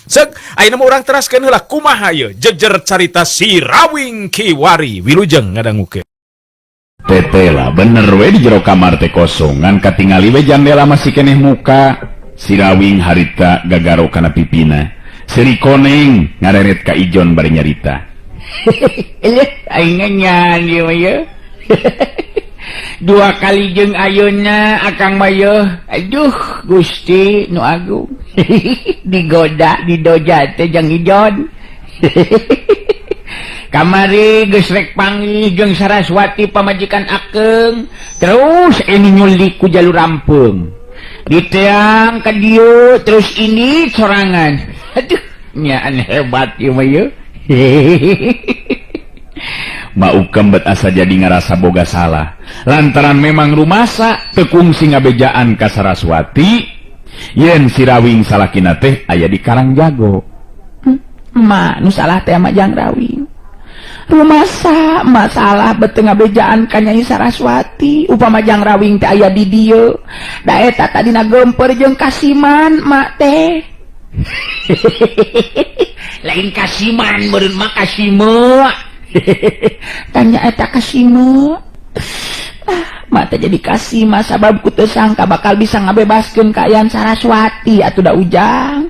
Cek ayeuna mah urang teraskeun heula kumaha ieu jejer carita Si Rawing Kiwari. Wilujeng ngadangukeun. Tetela bener we di jero kamar teh kosong ngan katingali we jandela masih keneh muka. Si Rawing harita gagaro kana pipina. Seri koneng ngareret ka Ijon bari nyarita. Eleh, aing nyan ieu mah ye. Dua kali jeung ayeuna akang mah ye. Aduh, Gusti nu agung. Digoda, didoja teh jeung Ijon. Kamari geus rek panggih jeung Saraswati pamajikan akeng, terus ini nyulik ku jalur rampeung. Diteang ka dieu terus ini sorangan. Aduh, nyaan hebat ieu mah ye. Ma Ukem bet asa jadi ngarasa boga salah. Lantaran memang rumasa teu kungsi ngabejaan ka Saraswati yen Si Rawing salakina teh aya di Karang Jago. Ma, nu salah teh mah Jang Rawing. Rumasa masalah bet ngabejaan ka Nyai Saraswati. Upama Jang Rawing teh aya di dieu. Da eta tadina gemper jeung Kasiman mak teh. Lain Kasiman meureun mah Kasime. Tanya eta Kasime. Ah, mak teh jadi Kasima sabab ku teu sangka bakal bisa ngabebaskeun kaayaan Saraswati atuh da Ujang.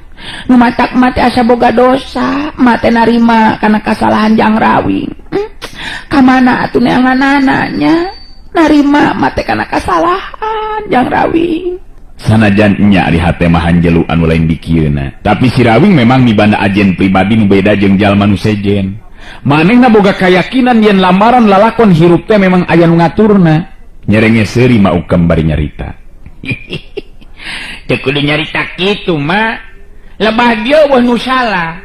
Nu matak mah teh asa boga dosa, mak teh narima kana kasalahan Jang Rawing. Kamana atuh neanganana nya? Narima mak teh kana kasalahan Jang Rawing. Sanajan nya ari hate mah hanjelu anu lain dikieuna. Tapi Si Rawing memang mibanda ajen pribadi nu beda jeung jalma nu sejen. Manehna boga kayakinan yen lamaran lalakon hirup teh memang aya nu ngaturna. Nyerenge seuri Ma Ukem bari nyarita. Teu kudu nyarita kitu mah. Lebah dia wah nu salah.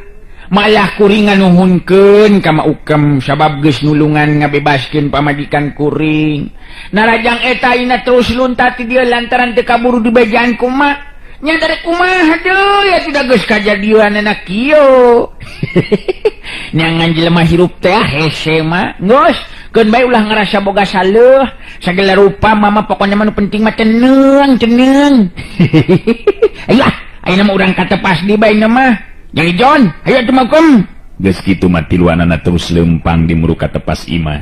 Malah kuring nganuhunkeun ka Ma Ukem sabab geus nulungan ngabebaskeun pamajikan kuring. Narajang eta ina terus lunta ti dieu lantaran teu kaburu dibejaan ku mak. Nya dari kumaha deui atuh da geus kajadian kieu. Neangan jelema hirup teh hese mah. Geus, keun bae ulah ngarasa boga saleuh. Sagala rupa mama pokona mah nu penting mah tenang, tenang. Ayo ah, ayeuna mah urang katepas di bae mah. Jang Ijon, ayo atuh makum. Geus kitu mah tiluanana terus leumpang di muru katepas imah.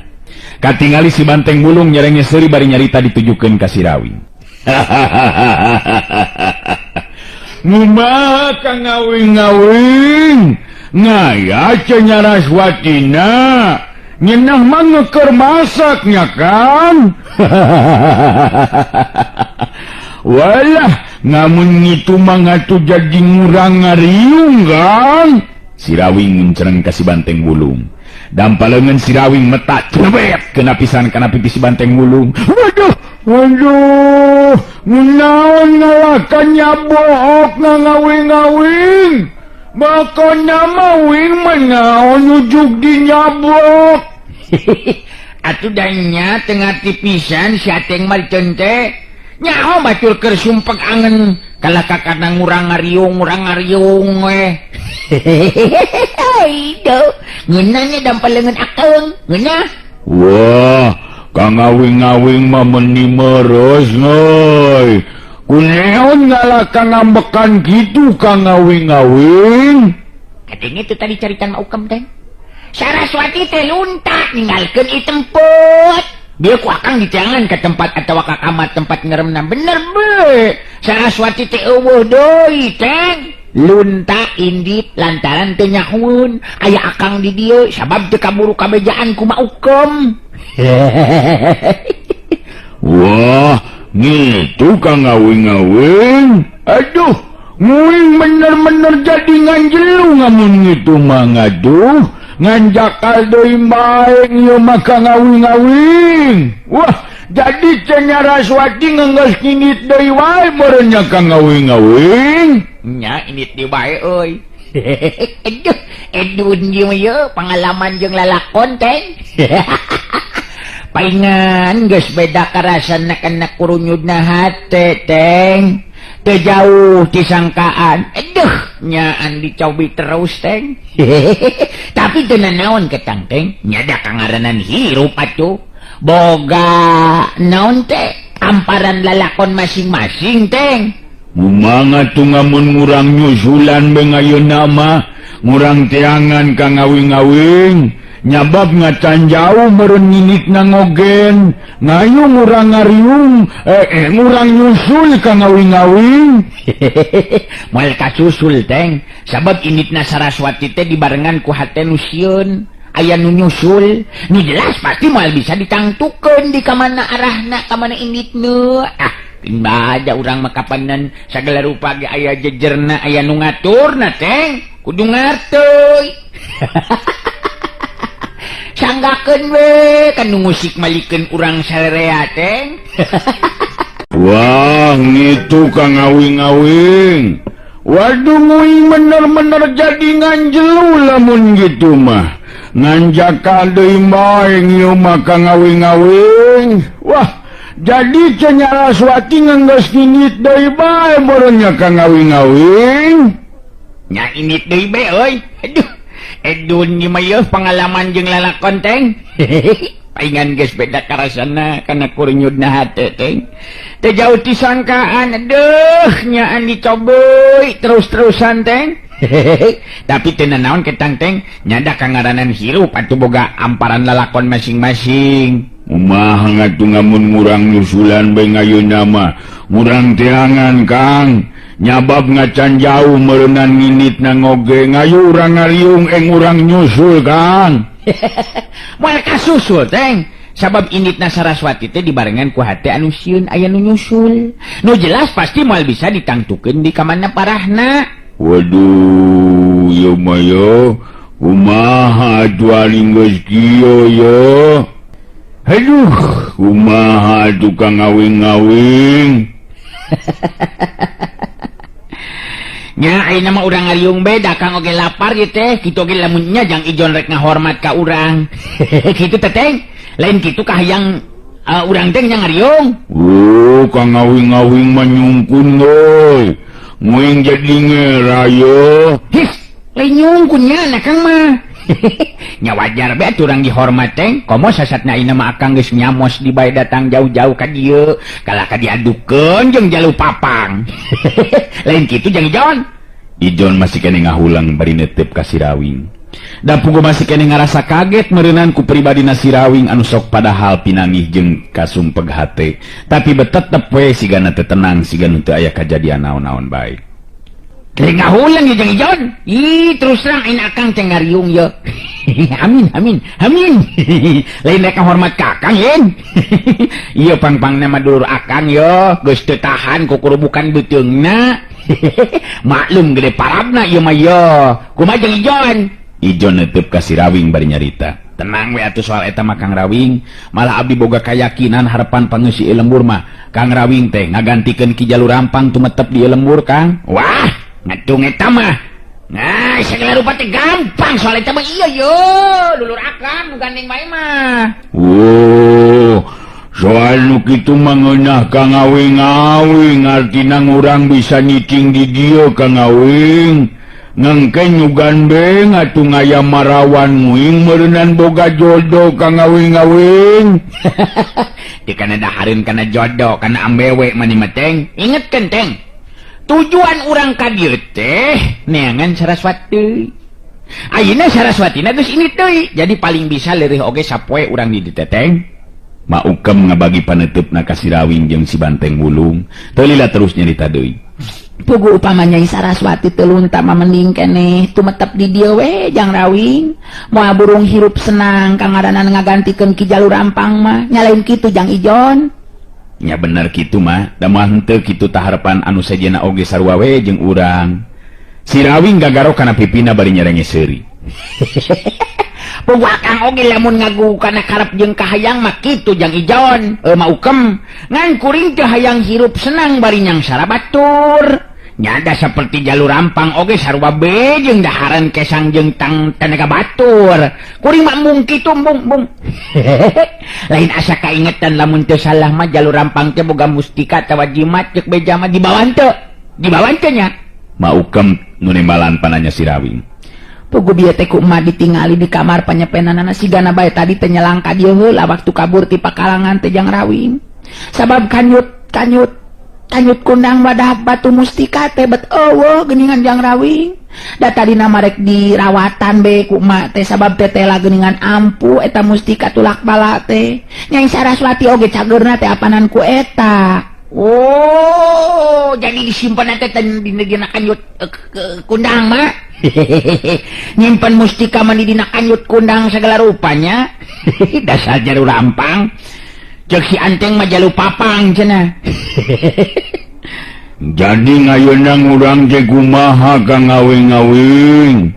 Katingali si Banteng Bulung nyerenge seuri bari nyarita ditujukeun ka Si Rawing. Ngumaha ka ngawing-ngawing? Ngaya cenah Nyaraswatina. Nyeunah mah ngeukeur masaknya kan? Walah, ngamun ngitu mah ngatuh jadi ngurang ngariung kan? Si Rawing nguncereng ka si Banteng Bulung. Dampa leungeun Si Rawing metak crebet kena pisan kana pipi si Banteng Bulung. Waduh, waduh, naon ngalakan nyabook ngawing-ngawing. Makanya mawing menaon ujuk di nyabok. Atuh danya tengah pisan si Ateng mah teh. Nyaho batur keur sumpek angen kalah kakana ngurang ngariung we. Aduh, ngeunahnya dampa leungeun akeng, ngeunah. Wah, kang ngawing-ngawing mah meni meres euy. Kuneon ngalakan ngambekan gitu kang ngawing-ngawing. Katanya itu tadi caritan Ma Ukem teh. Saraswati teh lunta ninggalkeun ieu tempat. Dia ku akang dijangan ke tempat atau ke kamar tempat ngeremna bener be. Saraswati teh eueuh deui teh. Lunta indit lantaran teu nyahueun aya akang di dieu sabab teu kaburu kabejaan ku Ma Ukem. Wah, ngitu kang ngawing-ngawing. Aduh, nguing bener-bener jadi nganjelu ngamun ngitu mah ngaduh. Nganjakal deui bae ieu mah kang ngawing-ngawing. Wah, jadi cenah Nyaraswati ngeunggeus indit deui wae meureun nya kang ngawing-ngawing. Nya indit deui bae euy. Aduh, edun ieu mah ieu pengalaman jeung lalakon teh. Paingan geus beda karasana kana kurunyudna hate teng. Teu jauh ti sangkaan. Aduh, nyaan dicobi terus teng. Tapi teu nanaon ketang teng. Nya da kangaranan hirup atuh. Boga naon teh amparan lalakon masing-masing teng. Mumanga tuh ngamun ngurang nyusulan be ayeuna mah ngurang teangan ka ngawing-ngawing nyabab ngacan jauh meureun nginitna ngogen ngayu ngurang ngariung ngurang nyusul ka ngawing-ngawing. Moal kasusul teng sabab initna Saraswati teh dibarengan ku hate nu sieun aya nu nyusul nu jelas pasti moal bisa ditangtukeun di kamana arahna kamana initna. Ah baja urang mah kapanan sagala rupa ge aya jejerna aya nu ngaturna teng kudu ngarteuy. Sanggakeun we kan nu ngusik malikeun urang salerea teng. Wah ngitu ka ngawing-ngawing. Waduh nguing bener-bener jadi nganjelu lamun gitu mah. Nganjaka deui bae ieu mah ka ngawing-ngawing. Wah jadi Saraswati nganggeus nginit deui bae meureunnya ka ngawing-ngawing. Nya init deui bae euy. Aduh edun ieu mah yeuh pengalaman jeung lalakon teng. Paingan geus beda karasana kana kurinyudna hate teng. Teu jauh ti sangkaan aduh nyaan dicoboy terus-terusan teng. Tapi teu nanaon ketang teng nyada kangaranan hirup atuh boga amparan lalakon masing-masing. Kumaha ngatuh ngamun ngurang nyusulan bae ayeuna mah ngurang teangan Kang nyabab ngacan jauh meureunan nginitna ngoge ngayu urang ngariung urang nyusul Kang. Moal kasusul teng sabab initna Saraswati teh dibarengan ku hate anu sieun aya nu nyusul nu jelas pasti moal bisa ditangtukeun di kamana parahna. Waduh ieu mah yo kumaha atuh aing geus kieu yo. Aduh kumaha atuh ka ngawing-ngawing. Nya ayeuna mah urang ngariung bae da Kang oge lapar ieu teh kitu oge lamunnya jang Ijon rek ngahormat ka urang. Kitu teh teng lain kitu kahayang urang teh nya ngariung. Oh ka ngawing-ngawing mah nyungkun euy. Nguing jadi ngera yo. Hih, lain nyungkun nya na Kang mah. Nya wajar bae atuh urang dihormat teng. Komo sasatna ayeuna mah akang geus nyamos di bae datang jauh-jauh ka dieu. Kalah ka diadukeun jeung jalu papang. Lain kitu jang Ijon. Ijon masih kene ngahulang bari netep ka si Rawing. Da pugu masih kene ngarasa kaget meureunan ku pribadina si Rawing anu sok padahal pinangih jeung kasumpeg hate. Tapi betetep we sigana teu tenang siga nu teu aya kajadian naon-naon bae. Teu ngahulang ye jeung Ijon. Ih terus terang aing akang teh ngariung ye. Amin amin amin. Lain rek hormat ka akang yen. Ieu pang-pangna mah dulur akang ye geus teu tahan ku kurubukan beuteungna. Maklum gede parabna ieu mah ye. Kumaha jeung Ijon? Ijon netep ka si Rawing bari nyarita. Tenang we atuh soal eta mah Kang Rawing. Malah abdi boga kayakinan harapan pangeusi lembur mah Kang Rawing teh ngagantikeun Ki Jalur Rampang tumetep di lembur Kang. Wah, ngatung eta mah. Nah, segala rupa teh gampang soal eta mah iya yo, dulur akang nu gandeng bae mah. Oh, soal nu kitu mah ngeunah ka ngawing-ngawing artina ngurang bisa nyicing di dieu ka ngawing. Ngengke nyugan beng atuh ngaya marawan nguing meureunan boga jodoh ka ngawing-ngawing. Di kana dahareun kana jodoh kana ambewe mani mah teng. Ingetkeun teng. Tujuan urang ka dieu teh neangan Saraswati. Ayeuna Saraswatina geus ini deui. Jadi paling bisa leureih oge sapoe urang di dieu teh teng. Maukem ngabagi paneuteup ka si Rawing jeung si Banteng Wulung. Teu lila terus nyarita deui. Pugu upama Nyai Saraswati teu lunta mah mending keneh tumetep di dieu we jang Rawing. Moal burung hirup senang kangaranan ngagantikeun Ki Jalur Rampang mah nya lain kitu jang Ijon. Nya bener kitu mah, da moal henteu kitu taharepan anu sejenna oge sarua we jeung urang. Si Rawing gagaro kana pipina bari nyerenge seuri. Pugu akang oge lamun ngagu kana karep jeung kahayang mah kitu jang Ijon, maukem. Ngan kuring teu hayang hirup senang bari nyangsara batur. Nyada seperti Jalur Rampang oge sarua be jeung dahareun kesang jeung tang tenaga batur. Kuring mah embung kitu embung embung. Lain asa kaingetan lamun teu salah mah Jalur Rampang teh boga mustika atawa jimat ceuk beja mah dibawa teu. Dibawa teu nya. Maukem nu nembalan pananya si Rawing. Pugu bieu teh ku emak ditingali di kamar panyepenanana sigana bae tadi teh nyelang ka dieu heula waktu kabur ti pakalangan teh jang Rawing. Sabab kanyut kanyut. Kanyut kundang wadah batu mustika teh bet eueuh geuningan Jang Rawing. Da tadina marek dirawatan be ku emak teh sabab tetela geuningan ampuh eta mustika tulak bala teh. Nyai Saraswati oge cageurna teh apanan ku eta. Oh, jadi disimpan teh dina kanyut kundang mah. Nyimpen mustika mah dina kanyut kundang segala rupanya. Dasar jalu rampang. Cek si Anteng mah jalu papang cenah. Jadi ngayeuna urang teh kumaha Kang Awing-awing?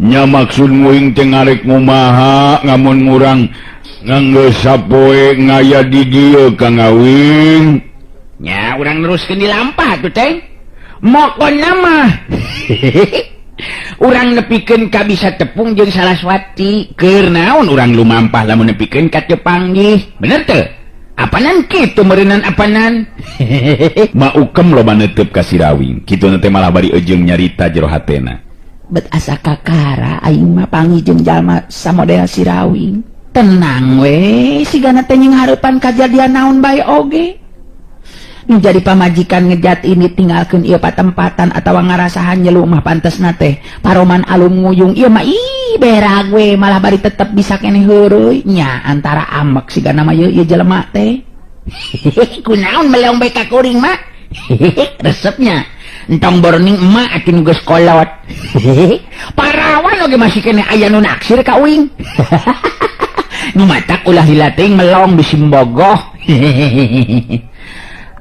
Nya maksud muing teh ngarek ngumaha ngamun urang nganggeus sapoe ngaya di dieu Kang Awing. Nya urang neruskeun di lampah tuh teh. Mokona mah. Urang nepikeun ka bisa tepung jeung Saraswati. Keur naon urang lumampah lamun nepikeun ka teu panggih. Bener teu? Apanan kitu meureunnan apanan? Ma ukem loba neuteub ka si Rawing. Kituna teh malah bari eujeung nyarita jero hatena. Bet asa kakara aing mah panggih jeung jalma samodel si Rawing. Tenang we, sigana teh nying hareupan kajadian naon bae oge. Nu jadi pamajikan ngejat ini tinggalkeun ieu patempatan atawa ngarasahan nyelu mah pantesna teh paroman alum nguyung ieu mah ih berag we malah bari tetep bisa keneh heureuy nya antara amek sigana mah ieu jelema teh. Kunaon meleong bae ka kuring mah? Resepnya entong borning emak atuh nu geus kolot. Parawan oge masih keneh aya nu naksir ka uing. Nu matak ulah dilatih melong bisi bogoh.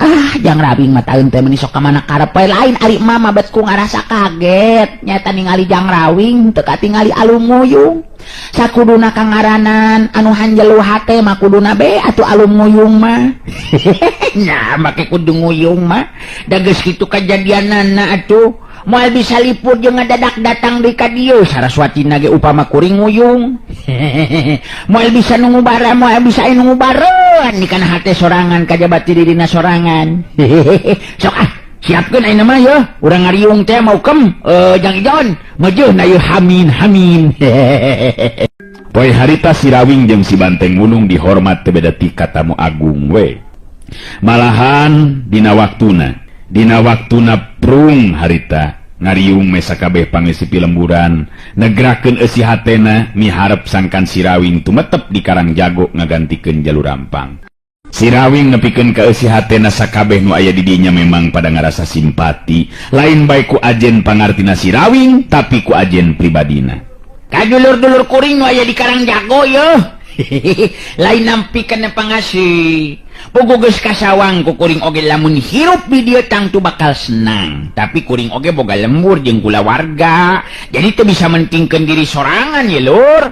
Ah, Jang Rawing mah taeun teh meuni sok ka mana karep we lain ari mama bet ku ngarasa kaget nyata ningali Jang Rawing teu katingali alum nguyung. Sakuduna kangaranan anu hanjelu hate mah kuduna be atuh alum nguyung mah. Nah, make kudu nguyung mah da geus kitu kajadianana atuh. Moal bisa lipur jeung ngadadak datang deui ka dieu Saraswatina ge upama kuring nguyung. Moal bisa nunggu bara, moal bisa nunggu bareun di kana hate sorangan kajaba ti dirina sorangan. Sok ah, siapkeun ayeuna mah yeuh, urang ngariung teh mau kem Jang Ijon, meujeuna yeuh hamin hamin. Poe harita si Rawing jeung si Banteng Wulung dihormat teu beda ti ka tamu agung we. Malahan dina waktuna prung harita ngariung mesa kabeh pangeusi pilemburan negrakeun eusi hatena miharep sangkan si Rawing tumetep di Karang Jago ngagantikeun Jalu Rampang. Si Rawing nepikeun ka eusi hatena sakabeh nu aya di dinya memang pada ngarasa simpati lain bae ku ajen pangartina si Rawing tapi ku ajen pribadina. Ka dulur-dulur kuring nu aya di Karang Jago yeuh. Lain nampikeun pangasih. Pugu geus kasawang ku kuring oge lamun hirup di dieu tangtu bakal senang. Tapi kuring oge boga lembur jeung kulawarga. Jadi teu bisa mentingkeun diri sorangan ye lur.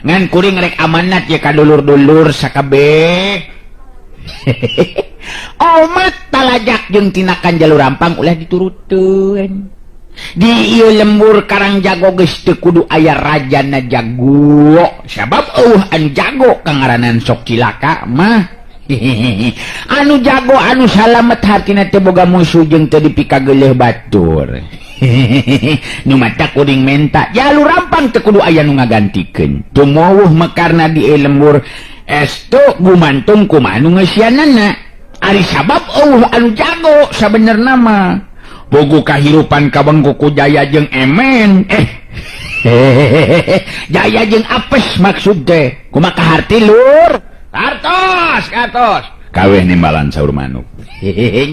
Ngan kuring rek amanat ye ka dulur-dulur sakabeh. Omat talajak jeung tinakan Jalu Rampang ulah dituruteun. Di ieu lembur Karang Jago geus teu kudu aya rajana jago. Sabab eueuh anu jago kangaranan sok cilaka mah. Anu jago anu salamet hartina teu boga musuh jeung teu dipikageuleuh batur. Nu mata kuring menta Jalu Rampang teu kudu aya nu ngagantikeun. Tumowuh mekarna di ieu lembur estu gumantung kumaha nu ngeusianana. Ari sabab eueuh anu jago sabenerna mah. Bogo kahirupan kabengku ku Jaya jeung Emen. Jaya jeung apes maksud teh. Kumaha kaharti lur? Kartos, kartos. Kaweh nimbalan saur manuk.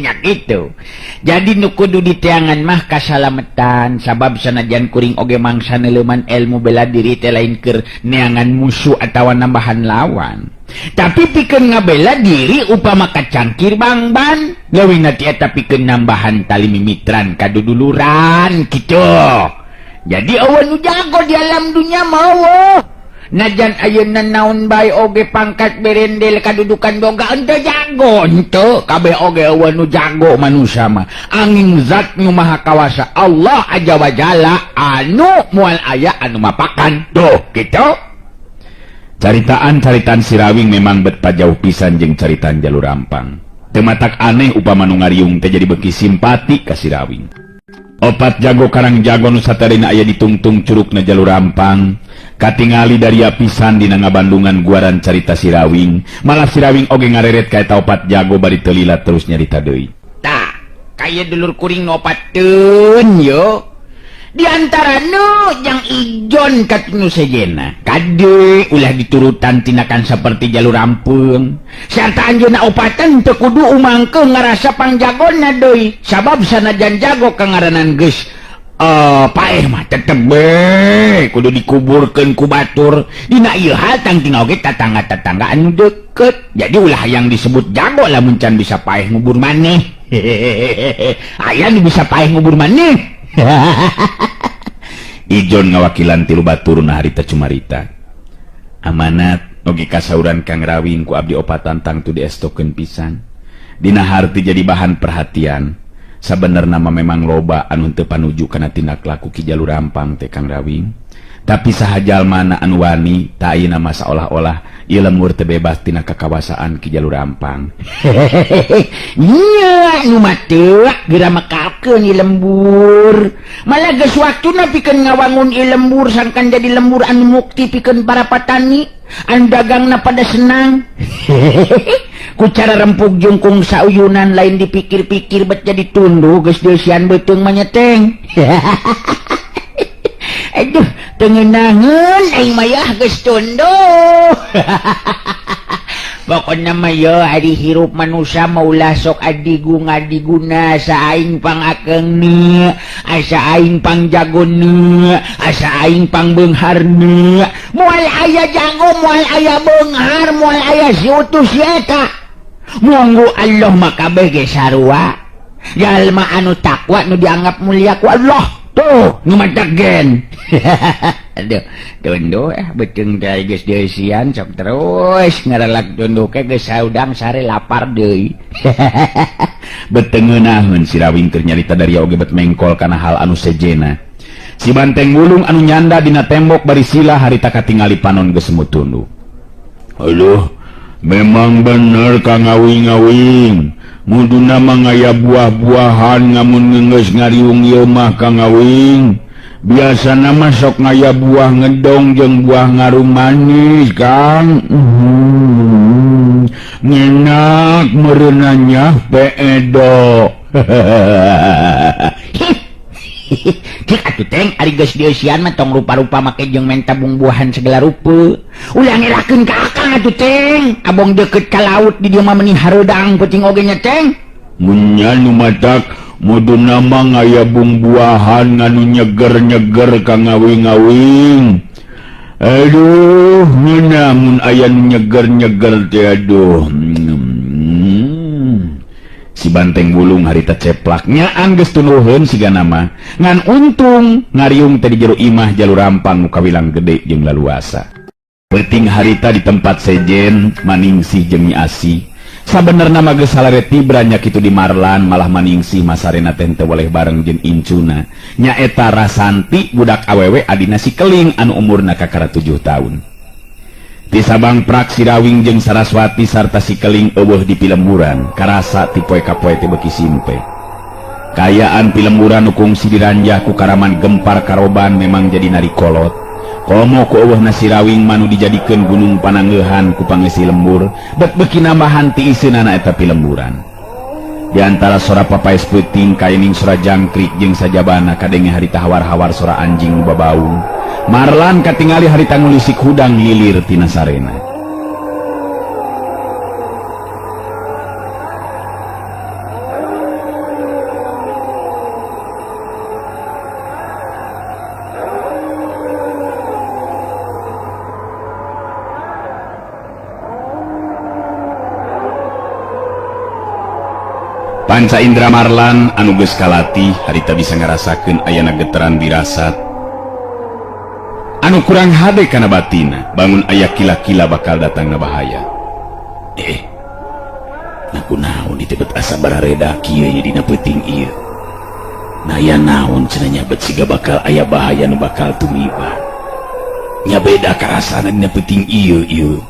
Nya kitu. Jadi nu kudu diteangan mah kasalametan sabab sanajan kuring oge mangsa neuleuman ilmu bela diri teh lain keur neangan musuh atawa nambahan lawan. Tapi pikeun ngabela diri upama kacangkir bangban, leuwihna ti eta pikeun nambahan tali mimitran kaduduluran kitu. Jadi eueuh nu jago di alam dunya mah eueuh. Najan ayeuna naon bae oge pangkat berendel kadudukan boga henteu jago henteu kabeh oge eueuh nu jago manusia mah. Angin zat nu maha kawasa Allah aja wajala anu moal aya anu mapakan. Tuh kitu. Caritaan-caritaan si Rawing memang bet pajauh pisan jeung caritaan Jalu Rampang. Teu matak aneh upama nu ngariung teh jadi beuki simpati ka si Rawing. Opat jago Karang Jago nu satarina aya ditungtung curugna Jalu Rampang. Katingali dari pisan dina ngabandungan guaran carita si Rawing. Malah si Rawing oge ngareret ka eta opat jago bari teu lila terus nyarita deui. Tah, Kaya dulur kuring nu opateun yo. Di antara nu jang Ijon ka nu sejena. Kade ulah diturutan tindakan seperti jalur rampeung. Sarta anjeunna opatan teu kudu umangkeun ngarasa pangjagona deui. Sabab sanajan jago kangaranan geus paeh mah tetep be kudu dikuburkeun ku batur. Dina ieu hal tangting oge tatangga-tatangga anu deket. Jadi ulah yang disebut jago lamun can bisa paeh ngubur maneh. Hehehe. Aya nu bisa paeh ngubur maneh. Ijon ngawakilan tilu batur na harita cumarita. Amanat oge kasauran Kang Rawing ku abdi opatan tangtu diestokeun pisan. Dina harti jadi bahan perhatian. Sabenerna mah memang loba anu teu panuju kana tindak laku Ki Jalur Rampang teh Kang Rawing. Tapi saha jalmana anu wani ta ayeuna mah saolah-olah ieu lembur teu bebas tina kakawasaan Ki Jalur Rampang. Nya nu mah teu geura mekalkeun ieu lembur. Malah geus waktuna pikeun ngawangun ieu lembur sangkan jadi lembur anu mukti pikeun para patani, anu dagangna pada senang. Ku cara rempug jungkung sauyunan lain dipikir-pikir bet jadi tunduh geus deusian beuteung mah nyeteng. Aduh, teu ngeunaheun aing mah yah geus tunduh. Pokona mah yo ari hirup manusia mah ulah sok adigung-adiguna asa aing pangakeungna, asa aing pangjagonna, asa aing pangbeungharna. Moal aya jago, moal aya beunghar, moal aya si utus si eta. Munggu Allah mah kabeh ge sarua. Jalma anu takwa nu dianggap mulia ku Allah. Tuh, nu matak gen. Aduh, tunduh beuteung teh geus deusian sok terus ngarelak tunduh ke geus saudang sare lapar deui. Beuteung ngeunaheun si Rawing keur nyarita dari oge bet mengkol kana hal anu sejena. Si banteng wulung anu nyanda dina tembok bari sila harita katingali panon geus semu tunduh. Aduh, memang bener Kang Awing-awing. Muduna mah ngaya buah-buahan ngamun geus ngariung ieu mah Kang Awing. Biasana mah sok ngaya buah ngedong jeung buah ngarum manis Kang. Ngenak meureunanya peedo. Cik atuh teng ari geus dieusian mah tong rupa-rupa make jeung menta bungbuahan segala rupa. Ulah ngerakeun ka akang atuh teng. Abong deukeut ka laut di dieu mah meuni hareudang peuting oge nya teng. Munya nu matak muduna mah ngaya bungbuahan nganu nyeger-nyeger ka ngawing-ngawing. Aduh, ngeunah mun aya nu nyeger-nyeger teh aduh. Si banteng wulung harita ceplak nyaan geus tunuhun siga nama ngan untung ngariung teh di jero imah Jalur Rampang nu kawilang gede jeung laluasa. Peuting harita di tempat sejen Maningsih jeung Nyi Asih. Sabenerna mah geus salare tibra nya kitu di Marlan malah Maningsih masarena teh teu boleh bareng jeung incuna. Nyaeta Rasanti budak awewe adina si Keling anu umurna kakara 7 tahun. Di Sabang prak si Rawing jeung Saraswati sarta si Keling eueuh di pilemburan karasa ti poe ka poe teh beuki simpe. Kaayaan pilemburan nu kungsi diranjah ku karaman gempar karoban memang jadi nari kolot. Komo ku eueuhna si Rawing manu dijadikeun gunung pananggeuhan ku pangeusi lembur, bet beuki nambahan ti iseunana eta pilemburan. Di antara sora papaes peuting kaining sora jangkrik jeung sajabana kadenge harita hawar-hawar sora anjing nu babaung. Marlan katingali harita ngulisik hudang lilir tina sarena. Panca Indra Marlan anu geus kalatih harita bisa ngarasakeun ayana getaran birasat anu kurang hade kana batina, bangun aya kila-kila bakal datangna bahaya. Nah kunaon ditebet asa barareda kieu nya dina peuting ieu. Nah aya naon cenah nya bet siga bakal aya bahaya nu bakal tumiba. Nya beda karasana dina peuting ieu ieu.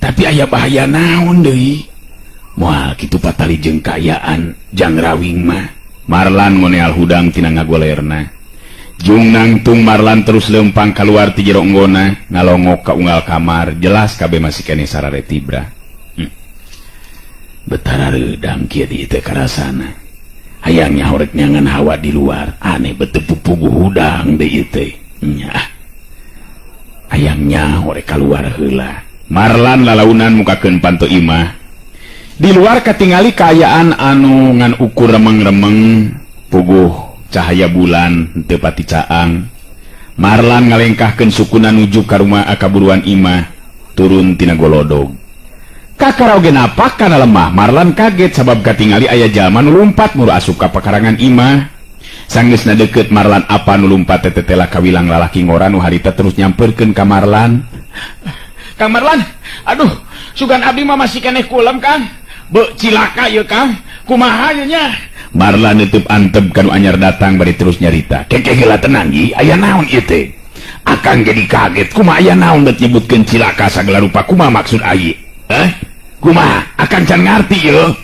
Tapi aya bahaya naon deui? Moal kitu patali jeung kaayaan jang Rawing mah. Marlan ngoneal hudang tina ngagolerna. Jung nangtung Marlan terus lempang keluar ti jero enggona, ngalongok ka unggal kamar, jelas kabeh masih keneh sarare tibra. Betara reudang kieu di teh karasana. Hayang nyaho rek neangan hawa di luar, aneh bet teu puguh hudang deui teh. Nya. Hayang nyaho rek kaluar heula. Marlan lalaunan mukakeun panto imah. Di luar katingali kaayaan anu ngan ukur remeng-remeng, puguh cahaya bulan teu pati caang. Marlan ngalengkahkeun sukuna nuju ka rumah kaburuan imah, turun tina golodog. Kakara oge napak kana lemah, Marlan kaget sabab katingali aya jalma nu lumpat muru asup ka pakarangan imah. Sanggeusna deukeut Marlan apa nu lumpat teh tetela kawilang lalaki ngora nu harita terus nyamperkeun ka Marlan. Kang Marlan, aduh, sugan abdi mah masih keneh kulem, Kang. Be cilaka ieu, Kang. Kumaha ieu nya? Marlan neuteub antep ka nu anyar datang bari terus nyarita. Keke heula tenang ieu, aya naon ieu teh? Akang jadi kaget, kumaha aya naon bet nyebutkeun cilaka sagala rupa, kumaha maksud ayi? Eh? Kumaha? Akang can ngarti ieu.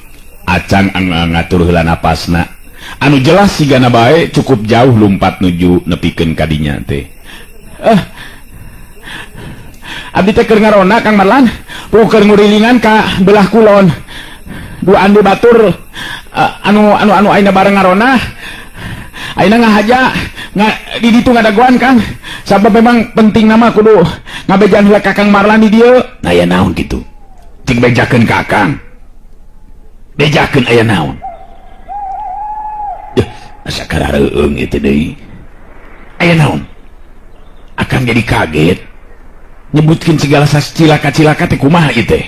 Acang ngatur heula napasna. Anu jelas sigana bae cukup jauh lumpat nuju nepikeun ka dinya teh. Abdi teh keur ngarona Kang Marlan, keur ngurilingan ka belah kulon. Dua andi batur anu anu anu ayeuna bareng ngarona. Ayeuna ngahaja nga, di ditu ngadagoan Kang. Sabab memang penting nama kudu ngabejaan heula ka Kang Marlan di dieu. Aya naon kitu? Cik bejakeun ka Akang. Bejakeun aya naon? Duh, asa karareueung ieu teh deui. Aya naon? Akang jadi kaget. Nyebutkeun segala cilaka-cilaka teh kumaha ieu teh?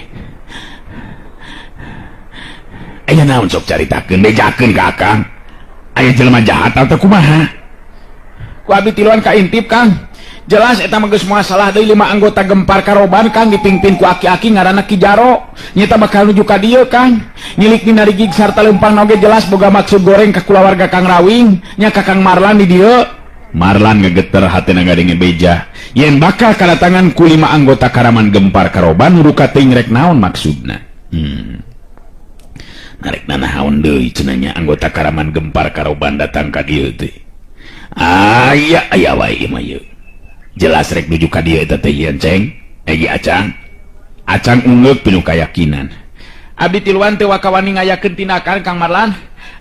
Aya naon sok caritakeun, bejakeun ka Akang. Aya jelema jahat atau kumaha? Ku abdi tiluan kaintip Kang. Jelas eta mah geus moal salah deui 5 anggota Gempar Karoban Kang dipimpin ku aki-aki ngaranna Ki Jaro. Nyata bakal nuju ka dieu Kang. Nyilik dina rigig sarta leumpang oge jelas boga maksud goreng ka kulawarga Kang Rawing nya ka Kang Marlan di dieu. Marlan ngegeter hatena ngadenge beja. Yen bakal kadatangan ku 5 anggota Karaman Gempar Karoban ruka teuing rek naon maksudna. Narek nanaon deui cenah nya anggota Karaman Gempar Karoban datang ka dieu teh. Aya aya wae ieu mah ieu. Jelas rek nuju ka dieu eta teh yen ceng. Egi Acang. Acang ungeuk pinuh kayakinan. Abdi tiluan teu wakawani ngayakeun tindakan Kang Marlan.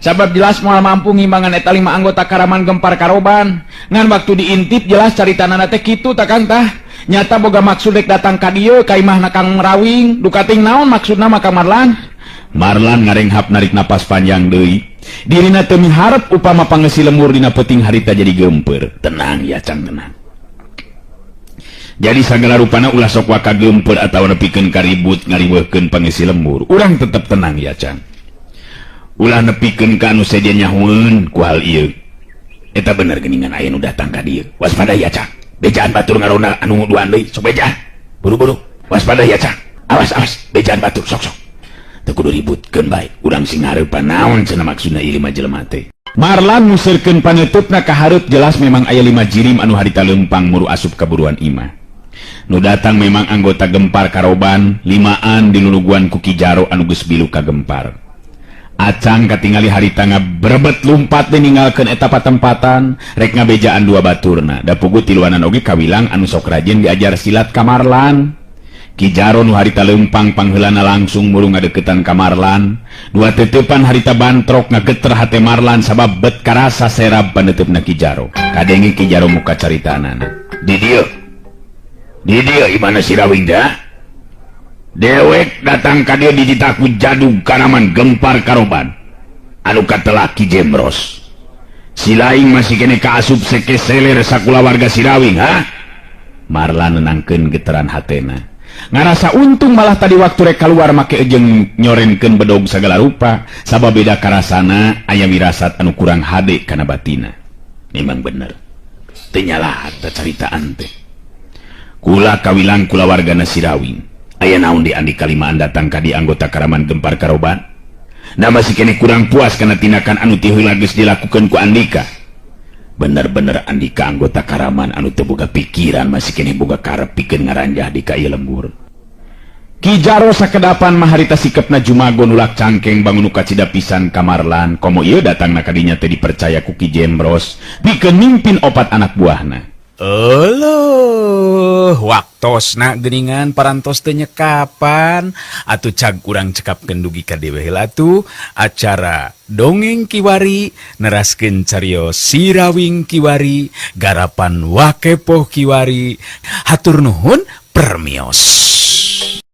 Sabab jelas moal mampu ngimbangan eta 5 anggota Karaman Gempar Karoban. Ngan waktu diintip jelas caritanana teh kitu tah Kang tah. Nyata boga maksud rek datang ka dieu ka imahna Kang Rawing. Duka ting naon maksudna mah Kang Marlan? Marlan ngarenghap narik napas panjang deui. Dirina teu miharep upama pangeusi lemur dina peuting harita jadi geumpeur. Tenang ya Cang, tenang. Jadi sagala rupana ulah sok waka geumpeur atawa nepikeun karibut ngariweuhkeun pangeusi lembur. Urang tetep tenang ya Cang. Ulah nepikeun ka anu sejen nyahueun ku hal ieu. Eta bener geuningan aya nu datang ka dieu. Waspada ya Cang. Bejaan batur ngarona anu duaan deui, sok bejaan. Buru-buru. Waspada ya Cang. Awas awas, bejaan batur sok sok. Teu kudu ributkeun bae. Urang sing ngarepan naon cenah maksudna ieu 5 jelema teh. Marlan museurkeun paneutupna ka hareup jelas memang aya 5 jirim anu harita leumpang muru asup ka buruan imah. Nu datang memang anggota Gempar Karoban, 5an diluluguan ku Ki Jaro anu geus bilu ka Gempar. Acang katingali harita ngabrebet lumpat ninggalkeun eta patempatan, rek ngabejaan dua baturna. Da puguh tiluanan oge kawilang anu sok rajin diajar silat ka Marlan. Ki Jaro nu harita leumpang pangheulana langsung muru ngadeukeutan ka Marlan. Dua teuteupan harita bantrok ngageter hate Marlan sabab bet karasa serab paneuteup Ki Jaro. Kadenge Ki Jaro muka caritanana. Di dieu. Di dieu imana si Rawing teh? Dewek datang ka dieu dititaku jadug Karaman Gempar Karoban. Anu katelah Ki Jemros. Si laing masih kene kaasup seke seler sakulawarga si Rawing, ha? Marlan nenangkeun geteran hatena. Ngarasa untung malah tadi waktu rek keluar make ejeng nyorenkeun bedog sagala rupa, sabab beda karasana aya wirasat anu kurang hade kana batina. Memang bener. Teu nyalah teh caritaan teh. Kula kawilang kulawargana si Rawing. Aya naon di Andika limaan datang ka di anggota Karaman Gempar Karoban? Nah masih kene kurang puas kana tindakan anu ti heula geus dilakukeun ku Andika. Bener-bener Andika anggota Karaman anu teu boga pikiran masih kene boga karep pikeun ngaranjah di ka ieu lembur. Ki Jaro sakedapan mah harita sikepna jumago nulak cangkeng bangun nu kacida pisan ka Marlan. Komo ieu datangna ka dinya teh dipercaya ku Ki Jemros pikeun mimpin 4 anak buahna. Euleuh, waktu Waktosna geuningan parantos teu nyekapan. Atuh cag urang cekapkeun dugi ka dieu heula atuh acara Dongeng Kiwari neraskeun carios Si Rawing Kiwari garapan Wakepoh Kiwari. Hatur nuhun, permios.